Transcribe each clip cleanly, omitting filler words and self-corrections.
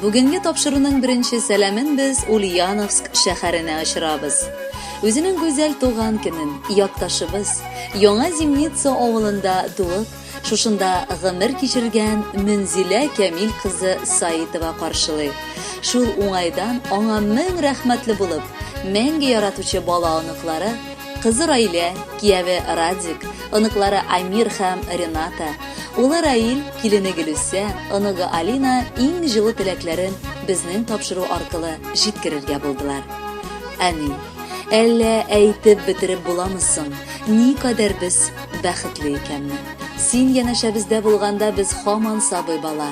Бүгенге тапшыруның беренче сәламен без Ульяновск шәһәренә очырабыз. Үзенең гүзәл туган көнен якташыбыз Яңа Зимница авылында туып, шушында гомер кичергән Мөнзилә Кәмил кызы Саитова каршылый. Шул уңайдан аңа мең рәхмәтле булып, мәңге яратучы бала-оныклары, кызы Раилә, кияве Радик, оныклары Амир һәм Рената, улы Раил, килене Гөлүсә, оныгы Алина иң җылы теләкләрен безнең тапшыру аркылы җиткерергә булдылар. Әни, әллә әйтеп бетереп буламы соң, никадәр без бәхетле икәнне? Син янәшәбездә булганда без һаман сабый бала.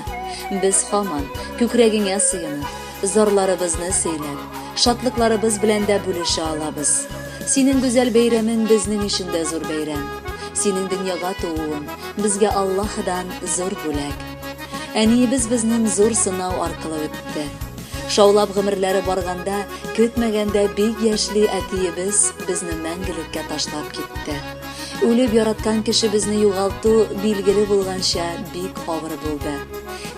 Без һаман, күкрәгеңә сыенып, зарларыбызны сөйләп, шатлыкларыбыз белән дә бүлешә алабыз. Синең гүзәл бәйрәмең безнең өчен дә зур бәйрәм. Синең дөньяга тууың, безгә Аллаһыдан зур бүләк. Әниебез безнең зур сынау аркылы үтте. Шаулап гомерләре барганда, көтмәгәндә бик яшьли әтиебез безне мәңгелеккә ташлап китте. Үлеп яраткан кешебезне югалту, билгеле булганча, бик авыр булды.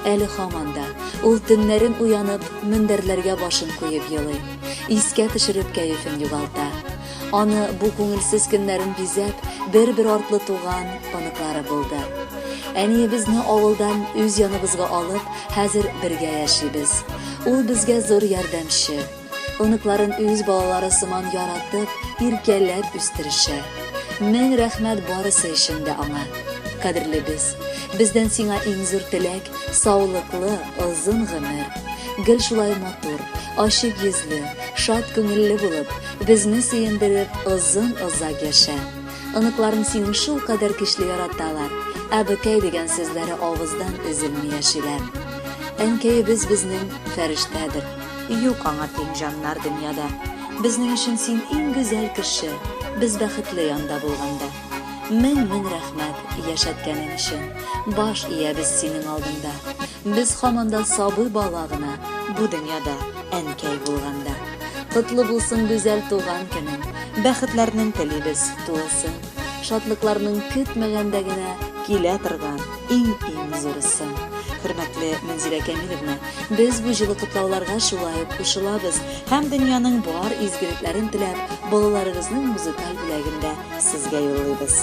Әле һаман да ул төннәрен уянып, мендәрләргә башын куеп елый. Искә төшереп кәефен югалта. Аны бу күңелсез көннәрен бизәп, бер-бер артлы туган оныклары булды. Әниебезне авылдан үз яныбызга алып, хәзер бергә яшибез. Ул безгә зур ярдәмче. Оныкларын үз балалары сыман яратып, иркәләп үстерешә. Мең рәхмәт барысы өчен дә аңа. Кадерлебез, бездән сиңа иң зур теләк, саулыклы, озын гомер. Гел шулай матур, ачык йөзле, шат күңелле булып, безне сөендереп, озын-озак яшә. Оныкларың сине шулкадәр көчле яраталар, әбекәй дигән сүзләре авыздан өзелми яшиләр. Әнкәебез безнең фәрештәдер. Юк аңа тиң җаннар дөньяда. Безнең өчен син иң гүзәл кеше, без бәхетле янда булганда. Мең-мең рәхмәт яшәткәнең өчен, баш иябез синең алдыңда. Без һаман да сабый бала гына бу дөньяда, әнкәй булганда. Котлы булсын гүзәл туган көнең, бәхетләрнең телибез тулысын, шатлыкларның көтмәгәндә генә килә торган иң-иң зурысын. Хөрмәтле Мөнзилә Кәмилевна, без бу җылы котлауларга шулай ук кушылабыз һәм дөньяның бар изгелекләрен теләп, балаларыгызның музыкаль бүләген дә сезгә юллыйбыз.